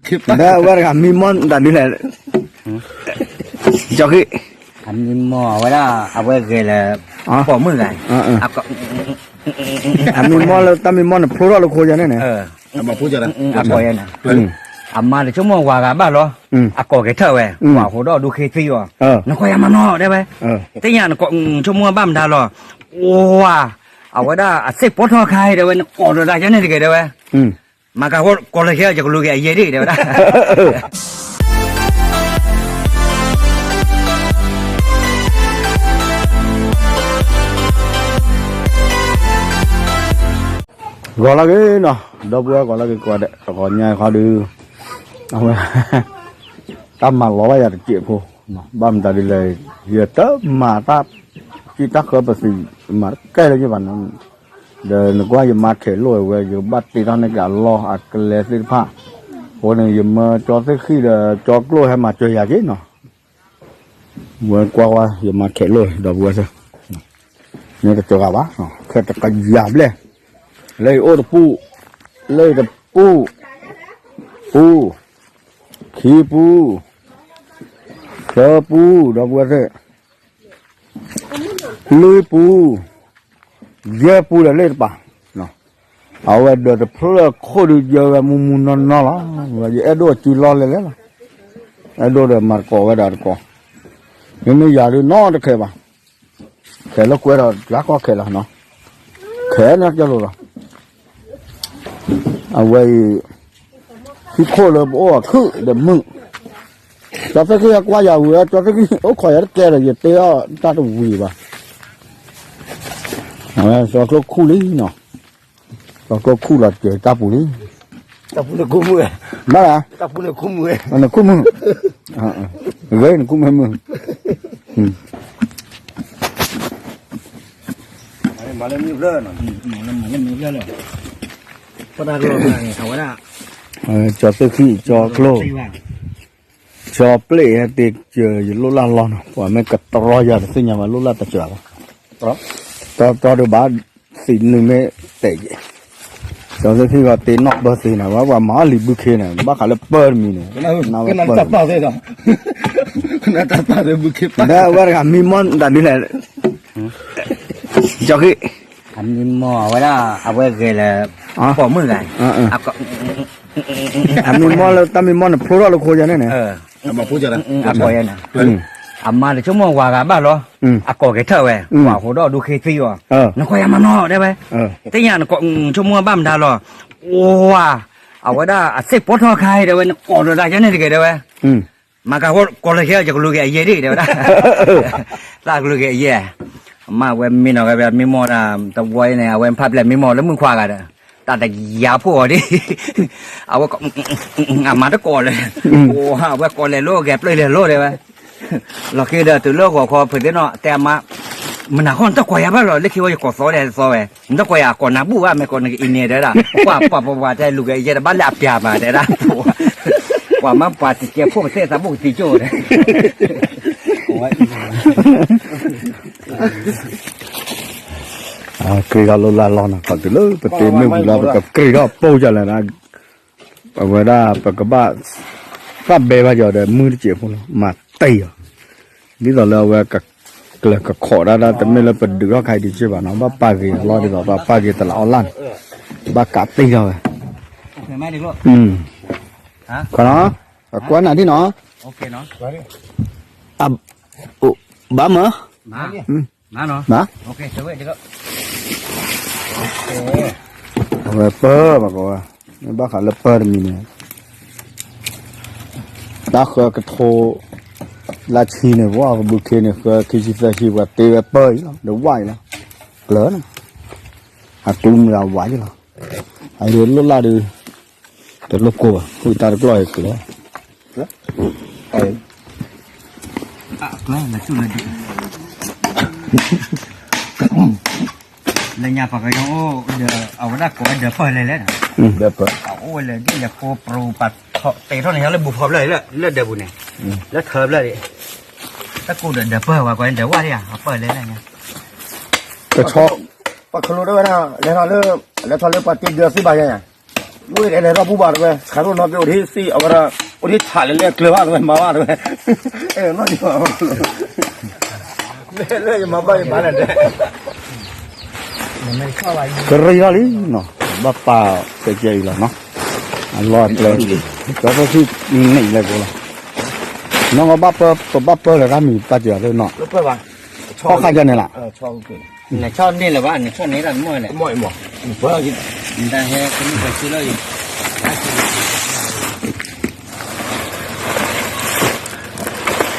ဒီးအဝဲတဂၤမံမီၢ်တၢ်ဒုးလဲၣ်, ကၠီဃံ, အမံမီၢ်အဝဲဒၣ် အဝဲဂဲၤလၢ ပိာ်မုၣ်ဂၤ, အမံမီၢ်လၢတၢ်မံမီၢ်န့ၣ် ဖျိထီၣ်လၢခိယၤန့ၣ်န့ၣ်, အကိးယၤန့ၣ်, အမါတဆိကမိၣ်ဝၤဂၤဘၣ်လီၤ, အကိးကဲထၢၣ်ဝဲ, ပှၤဃိဒီးဒူခ့သံအီၤ, နကိးယၤမနီၤတဲဝဲ, သ့ၣ်ညါနဆိကမိၣ်ဘၣ်မတၤလီၤ, ဝၤ, အဝဲဒၣ်အသ့ၣ်ပီထီၣ်ခါတဲဝဲ နကိးဒီးတၢ်ယဲန့ၣ်တဂ့ၤတဲဝဲ, မၤကၤကိးလၢခဲ ယကလူၤက့ၤအယဲၢ်ဒၣ်တဲဝဲဒၣ် ဂီၤလၢဂ့ၤနီၤ, ဒီပုၢ်ဝဲၢ်ဂီၤလၢဂ့ၤကိးဂၤဒဲး, ဂီၤညါခီဒုး, အဝဲ, တၢ်မၤလီၤဘၣ်ယၤတစဲးဖိ, ဘၣ်မတၤဒ်လဲၣ်, ယတမၤတၢ်, ကံတၢ်ဃၢပသံး, မၤတကဲလၢယဘၣ်နီၤ, ဒီးနကွၢ်ယမါခဲးလိာ်ဝဲ ယကဘၣ်တ့ထီၣ်န့ၢ်က့ၤအလီၢ်အကျဲသ့ၣ်တဖၣ်, အဃိန့ၣ် ယမၢကၠီသ့ၣ်ဃံၣ်ဒီးကၠီကျိၣ်ဟဲမၤစၢၤယၤက့ၤနီၤ ဝဲကွၢ်ဝဲ ယမါခဲးလိာ် ဒီပုၢ်ဝဲၢ်သ့ၣ်, မ့ၢ်တကၠီဂၤဘၣ်, ခဲတကယၤဘျဲၣ်, လၢယအိၣ်တပူၤ, လၢယတပူၤ, ပူၤ, ခံပူၤ, သၢပူၤဒီပုၢ်ဝဲၢ်သ့ၣ်, လွံၢ်ပူၤ, ယဲၢ်ပူၤဒီးလ့ၣ်တပၤ, အဝဲဒီးတဖျၢၣ်ခိၣ်ဒုးယဲဝဲမူမူနီၢ်နီၢ်လီၤ, ယအဲၣ်ဒိးအစုလီၢ်လဲၤလဲၤလီၤ, အဲၣ်ဒိးဒီးမၤတကိးဝဲဒၣ်တကိး, မ့မ့ၢ်ယၤဒုးနီတခဲဘၣ်, ခဲလၢကွဲဒီးယၤကီၢ်ခဲလီၤနီၤ, ခဲန့ၣ်ကလိာ်လီၤ အဝဲအံၤ, ဟံၣ်ခိၣ်လၢပအိၣ်အခုၣ်ဒီးမုၢ်, ကၠီသ့ၣ်ခံကွၢ်ယၤဝံၤ ကၠီသ့ၣ်ခံအိၣ်ခိးယၤတကဲဒီး ယတဲအီၤတၢ်တဝံၤဘၣ်, အဝဲကၠီကျိခူၣ်လံနီၤ, ကၠီကျိခူၣ်လီၤစၢၤတၢ်ပူၤလံ, တၢ်ပူၤန့ၣ်ခူၣ်မုၢ်, ဘၣ်, တၢ်ပူၤန့ၣ်ခူၣ်မုၢ်, နခူၣ်မုၢ်, ဂ့ၤနခူၣ်မုၢ်မုၢ် ကၠီသ့ၣ်ခံ ကၠီကျိ, ကၠီပျဲၢ်ဟဲတ့ၢ်ကၢၤယလိၣ်လၢ်လီၤနီၤ, ပှၤမ့ၢ်ကတြီယၤတသ့ၣ်ညါဘၣ်လိၣ်လၢ်တစှၤဘၣ်, တြီတြီဒုးဘၣ်, သံးနုာ်မ့ၢ်တဲာ်က့ၤ, ကၠီသ့ၣ်ခံဂီၤတ့ၢ်နီၣ်ပၢၢ်သ့န့ၣ် ဝဲပှၤမၤအီၣ်လံာ်ဘုခ့န့ၣ် ဘၣ်ဃးလၢပၢၢ်တမံၤန့ၣ်, ဒီးအဝဲတဂၤမံမီၢ်တၢ်ဒုးလဲၣ်, ကၠီဃံၣ်, အမံမီၢ်အဝဲဒၣ် အဝဲဂဲၤလၢ ပိာ်မုၣ်ဂၤ, အမံမီၢ်လၢတၢ်မံမီၢ်န့ၣ် ဖျိထီၣ်လၢခိယၤန့ၣ်န့ၣ်, အကိးယၤန့ၣ်, အမါတဆိကမိၣ်ဝၤဂၤဘၣ်လီၤ, အကိးကဲထၢၣ်ဝဲ, ပှၤဃိဒီးဒူခ့သံအီၤ, နကိးယၤမနီၤတဲဝဲ, သ့ၣ်ညါနဆိကမိၣ်ဘၣ်မတၤလီၤ, ဝၤ, အဝဲဒၣ်အသ့ၣ်ပီထီၣ်ခါတဲဝဲ နကိးဒီးတၢ်ယဲန့ၣ်တဂ့ၤတဲဝဲ မၤကၤကိးလၢခဲ ယကလူၤက့ၤအယဲၢ်ဒၣ်တဲဝဲဒၣ်, တၢ်ကလူၤက့ၤအယဲၢ်, အမါဝဲမံနီၤဝဲ မံမီၢ်တၢ်တဝီအံၤန့ၣ် အဝဲဖးပျဲၢ်မံမီၢ်လၢမုၣ်ခွါဂၤဒီး, တၢ်တယၤဖှိၣ်အီၤဒ်, အဝဲ, အမါတကိးလၢ, အဝဲကိးလဲၤလိာ်ဂဲၤပျဲၢ်လဲၤလိာ်တဲဝဲ, လီၤက့ၤဒီးတုၤလၢဂီၤခီဖုးသ့ၣ်နီၤ တဲအမါ, မနၤဃီနတကိးယၤဘၣ်လီၤ လၢခံဝဲယကိးသီဒဲးသီဝဲ, နတကိးယၤကိးနၤဘူၣ်ဘၣ် မ့ၢ်ကိးနကအံၤန့ၣ်တဲဒၣ်, ပှၤပှၤပှၤပှၤတဲလူၤက့ၤအယဲၢ်တဘၣ်လၢအပျၢ်မးတဲဒၣ်, ပှၤမ့ၢ်ပှၤတကဲဖှိၣ်ကသ့ၣ်သးဘူၣ်ကသံကၠိၣ်ဒီး ကြ့ၢ်ထီၣ်လိၣ်လၢ်လီၤနီၤ ခီတုၤလၢပတ့မ့ၢ်ဝံၤလီၤ ပကကြ့ၢ်ထီၣ်ပိၢ်ယၤလဲၣ်, အဝဲဒၣ်ပကဘၣ်, သးဘဲဘၣ်ယီၤဒီးမုၢ်တစဲးဖိလီၤ မၤတ့ၢ်အီၤ, ဒ်သိးလၢအဝဲကကျၢၤကခိးဒၣ်ဒၣ် တမ့ၢ်လၢပဒုးထီၣ်ခါအံၤဒံးက့ဘၣ်နီၤ ဘၣ်ပာ်က့ၤအလီၢ်ဒ်သိးပပာ်က့ၤတလးအီၣ်လၢ်န့ၣ်, ဘၣ်ကးတ့ၢ်ထီၣ်ဝဲ, ခီနီၤ, အကွၢ်နၤဒ်နီၤ, ဘၣ်မၢ်, မၢ်နီၤ, အဝဲပၢၢ်ဘၣ်ကီးဝဲ, မ့ၢ်ဘၣ်ဃးလၢပၢၢ်တမံၤန့ၣ်, တၢ်ဃၢကထိ, လၢဆံန့ၣ် ပှၤကဘုခ့န့ၣ် ဃၢခံဆံသၢဆံ ပှၤတ့ဝဲပၢၢ်အံၤလီၤ ဒီးဝၣ်အံၤလီၤ, ကျၢၤန့ၣ်, အတူၢ်မုၢ်အဝၣ်အံၤလီၤ, အလိၣ်လၢ်ဒုး, တလိၣ်ကိၢ်ဘၣ် ဃုတၢ်တကျီၢ်အံၤကျၢၤ လၢညါပှၤကညီအိၣ်ဒီး အဝဲဒၣ်ကိးဝဲဒၢးပၢၢ်လဲၣ်လဲၣ်, အအိၣ်ဝဲလၢဒ်လဲၣ်ကိးပြူပာ်ထီၣ်တဲထီၣ်န့ၣ် လၢဘူၣ်ဖီဘျၢၣ်လၢဒၢးပူၤန့ၣ်, လၢထၢဘျၢၣ်ဒၣ်, တၢ်ကိးဒီးဒၢးပၢၢ်ဝဲကိးဒၢးဝၣ်ဒၣ်ဧါ အပၢၢ်လဲၣ်လဲၣ်ညါ, ပှၤခလိဒၣ်ဝဲဒၣ် လဲၤထီၣ်လၢ, လဲၤထီၣ်လၢပှၤတ့ဒၢးသံဘၣ်ယါယါ, ဝဲဒၣ်လဲၤထီၣ်ဘူၣ်ဘၣ်တဝဲ ခးရိၣ်နီၣ်က့အိၣ်ဒ်သ့ၣ်အဝဲဒၣ် အိၣ်ဒ်ဆးလဲၤလဲၤကျၢၤဘၣ်တဝဲ မၤဘၣ်တဝဲ နီၣ် ကရံၣ်ထီၣ်လံနီၤ ဘၣ်ပာ်ကဲကဲအံၤလီၤနီၤ အလီၢ်အကျဲ ကၠီသ့ၣ်ဆံၣ်န့ၣ်လဲၤကိးလီၤ နီၢ်ကီၢ်ဘၣ်ပၢ ပဘၣ်ပၢလၢတၢ်မံၤပာ်စၢၤသ့ၣ်နီၤ ထီၣ်ခါကဲန့ၣ်လီၤ နဆီန့ၢ်လၢၤဘၣ် နဆီန့ၢ်တၢ်မီၢ်လဲၣ် တၢ်ဟဲကမူၣ်ကဆ့လီၤ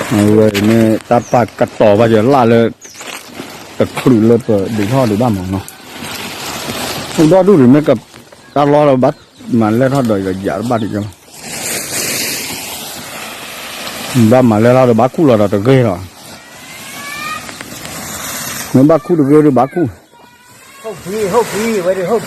အံၤ အဝဲန့ၣ်တၢ်ပာ်ကတီၤဘၣ်ယလၣ်လၢ တချုးလၢပဒုးထီၣ်ဒံးဘၣ်မးနီၤ အိၣ်ဒီဒူၣ်ဒံးမ့ၢ်ကတၢ်လီၢ်လၢဘၣ်မၤလဲၢ်ထီၣ်ဒီးယယးတဘၣ်တက့ၢ်လီၤ ဘၣ်မၤလဲၢ်ထီၣ်ဒီးဘၣ်ခူၣ်လီၤဒီးတဂ့ၤလီၤ မ့ၢ်ဘၣ်ခူၣ်တဂ့ၤဒီးဘၣ်ခူၣ် တၢ်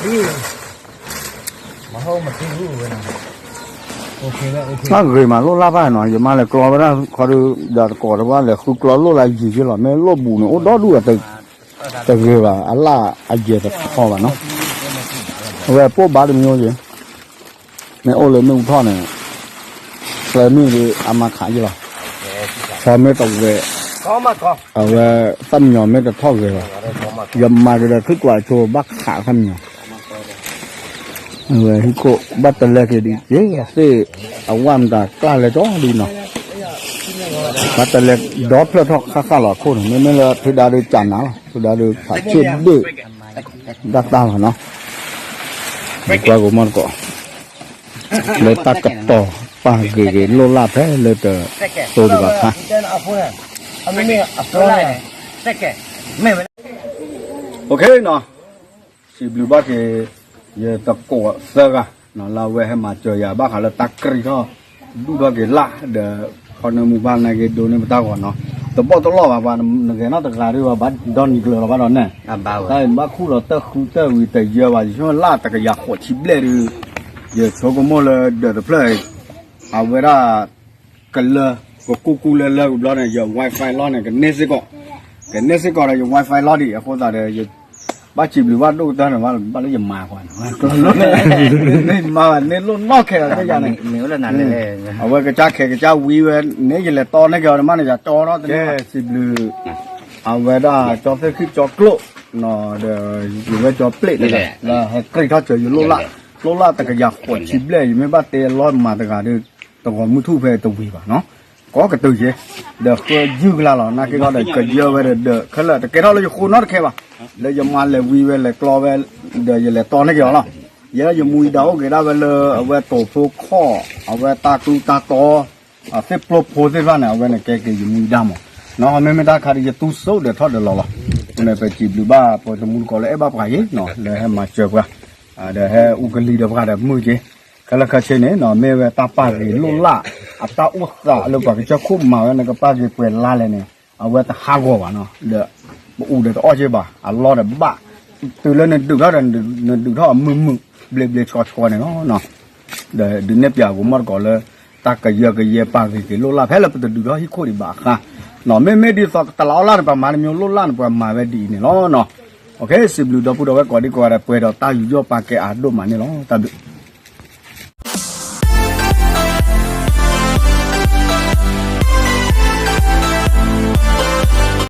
ဂ့ၤမးလိၣ်လၢ်ဘၣ်နီၤ ယမါလဲၤကျီဝဲဒၣ်ခီဒုး ဒီးတကိးတဘၣ်လဲၤဃုကျီလိၣ်လၢယံၤယ့လီၤ မ့ၢ်လိၣ်ဘူးန့ၣ် အိၣ်ဒီဒူၣ်အ တဂ့ၤဘၣ် အလၣ်အယဲၢ်တထီဘၣ်နီၤ အဝဲပိၢ်ဘါတမံၤယ့ မ့ၢ်အိၣ်လၢမ့ၣ်အူထီၣ်န့ၣ် ကျဲမ့ၢ်ဒ်အမါခးယ့လီၤ ဆီမ့ၢ်တဝဲ အဝဲသၣ်မံညီၤမ့ၢ်တထီၣ်ဂ့ၤဘၣ် ယမၤက့ၤဒီးထွံၣ်ကွၢ်ဆိဘၣ်ခးသၣ်မံညီၤ အဝဲဟံၣ်ခိၣ်ဘၣ်တလဲက့ၤဒ်က့ၤသ့ၣ် အဝၣ်မတၤကျၢ်လဲၤကၠီဒ်နီၤ ဘၣ်တလဲဒီဖျၢၣ်ထီၣ်ဃၣ်ဃၣ်လီၤအခိၣ်န့ၣ် မ့မ့ၢ်လၢဖုဒါဒုးကၢ်နၤလီၤ ဖုဒါဒုးဖးဆ့ၣ်ဒ့ၣ် ဒၣ်တၢ်လီၤနီၤ ကွၢ်ကမီၢ်တကိး လၢတၢ်ကတီၤပာ်ဂ့ၤဂ့ၤလိၣ်လၢ်ဖဲလၢတသိးတဘၣ်ခါ နီၤ စံးဘျုးဘၣ်က့ၤ ယသကိးသၢဂၤ လၢအဝဲဟဲမၤစၢၤယၤဘၣ်ဃးလၢတၢ်ကြံၢ်ထီၣ် ဒူၣ်ထီၣ်က့ၤလၢ်ဒီး ခီနၢမူဘၣ်နာ်က့ဒိးန့ၢ်ပတၢ်ဂီၤနီၤ တဘီၣ်တလီၢ်ဘၣ် ပှၤနဂဲၤနီတဂၤဒုးဘၣ် ဘၣ်ဒီနံၤကျၢၤလီၤဘၣ်ဒီးနဲၣ် တၢ်ဘၣ်ခူၣ်လီၤတၢၢ်ဃုတၢၢ်ဝံၤတယၢဘၣ် ယဆိလၢ်တကယၤဃိးဆံဘျဲၣ်ဒုး ယဆိကမိၣ်လၢဒၢးတဖျၢၣ် အဝဲဒၣ် ကလၢ ကကူကူလၢလၢကဘျီန့ၣ် ယ Wi-Fi လီၢ်န့ၣ် ကန့ၢ်စ့ၢ်ကီး ကန့ၢ်စ့ၢ်ကီးဒီးယ Wi-Fi လီၢ်ဒံး အဃိသတးဒီး ဘၣ်စံးဘျုးဘၣ်ဒိၣ်ကတၢၢ်န့ၣ် ဘၣ်လၢယမၤကွၢ်န့ၣ် မ့ၢ်မၤဘၣ်န့ၣ်လိၣ်နီၢ်ခဲလၢာ်သ့ၣ်ယၤန့ၣ် အဝဲကစၢ်ခဲကစၢ်ဝံဝဲန့ၣ် ယလဲၤတီန့ၢ်က့ၤအီၤန့ၣ်မးန့ၣ် ယကၠီထီၣ်တန့ၢ် စံးဘျုး အဝဲဒၣ်ကၠီသ့ၣ်ခုၣ်ကၠီကျိၣ် ဒီးယဝဲကၠီပျ့ၣ်န့ၣ် လၢဟဲကြံၢ်ထီၣ်စၢၤယလိၣ်လၢ် လိၣ်လၢ်တကယၤဃိးဆံဘျဲၣ် ယမ့ၢ်ဘၣ်တဲလီၤမၤတဂၤဒီး တဂီၤမုၢ်ထူၣ်ဖဲတဝံၤဘၣ်နီၤ ကိးကတုၤယဲ ဒီးဃၢယုၢ်ကလါလီၤ နာ်က့ဒီးကယၢဝဲဒီး ဒီးခဲလၢာ်တကဲထီၣ်လၢယဃိနီတခဲဘၣ် လၢယမါလဲၤဝံဝဲလဲၤကျီဝဲ ဒီးယလဲၤတီန့ၢ်က့ၤအီၤလီၤ ယဲယမူယဒါအိၣ်က့ၤဒၣ်ဝဲလၢအဝဲတိာ်ဖိခီၣ် အဝဲတၢ်ကျူတၢ်တီ အသ့ၣ်ပျိဖိသ့ၣ်တဖၣ်န့ၣ် အဝဲန့ၣ်ကဲက့ၤယမူယဒါမး နီၤ မ့မ့ၢ်တၢ်ခါဒီးယတူၢ်စိဒီးထီၣ်ဒီးလီၤလီၤ အဃိန့ၣ်ပစံးဘျုးဘၣ်ပတမူတကိးလၢအဲၣ်ဘၣ်ပှၤယ့ၣ်နီၤ လၢဟဲမၤစၢၤပှၤ ဒီးဟဲအူကလံၤဒီးပှၤဒီးမုာ်က့ၤ ခဲလၢာ်ခဲဆ့န့ၣ်နီၤ မ့ၢ်ဝဲတၢ်ပာ်ဂ့ၤလိၣ်လၢ် အတၢ်အိၣ်သးလၢပှၤကစၢၢ်ခိၣ်မၤဝဲန့ၣ် ကပာ်ဂ့ၤပှဲၤလါလဲၣ်န့ၣ် အဝဲတဟးဂီၤဘၣ်နီၤ ဒီးပအူဒီးတအီၣ်က့ဘၣ် အလီၢ်ဒီးဘၣ် တုၤလၢနဒုးထီၣ်ဒီး နဒုးထီၣ်အမုာ်မုာ် ဘျ့ဘျ့ဆှီဆှီန့ၣ်လီၤ ဒီးဒုးနဲၣ်ပၠးကမီၢ်တကိးလၢ တၢ်ကယၢကယဲပာ်ဂ့ၤက့ၤလိၣ်လၢ် ဖဲလၢပတဒုးထီၣ်ဟံၣ်ခိၣ်ဒံးဘၣ်အခါ နီၤ မ့မ့ၢ်ဒ်သိးတလးအီၣ်လၢ်န့ၣ် ပှၤမၤတမံၤလိၣ်လၢ်န့ၣ် ပှၤမၤဝဲဒ်အံၤန့ၣ်လီၤနီၤ စံးဘျုးဒီပုၢ်ဒီဝဲၢ်ကိးဒံကိးဂၤဒဲး ပှဲၤဒီးတၢ်ယူးယီၣ်ပာ်ကဲအါဒိၣ်မးန့ၣ်လီၤ တၢ်ဘျုး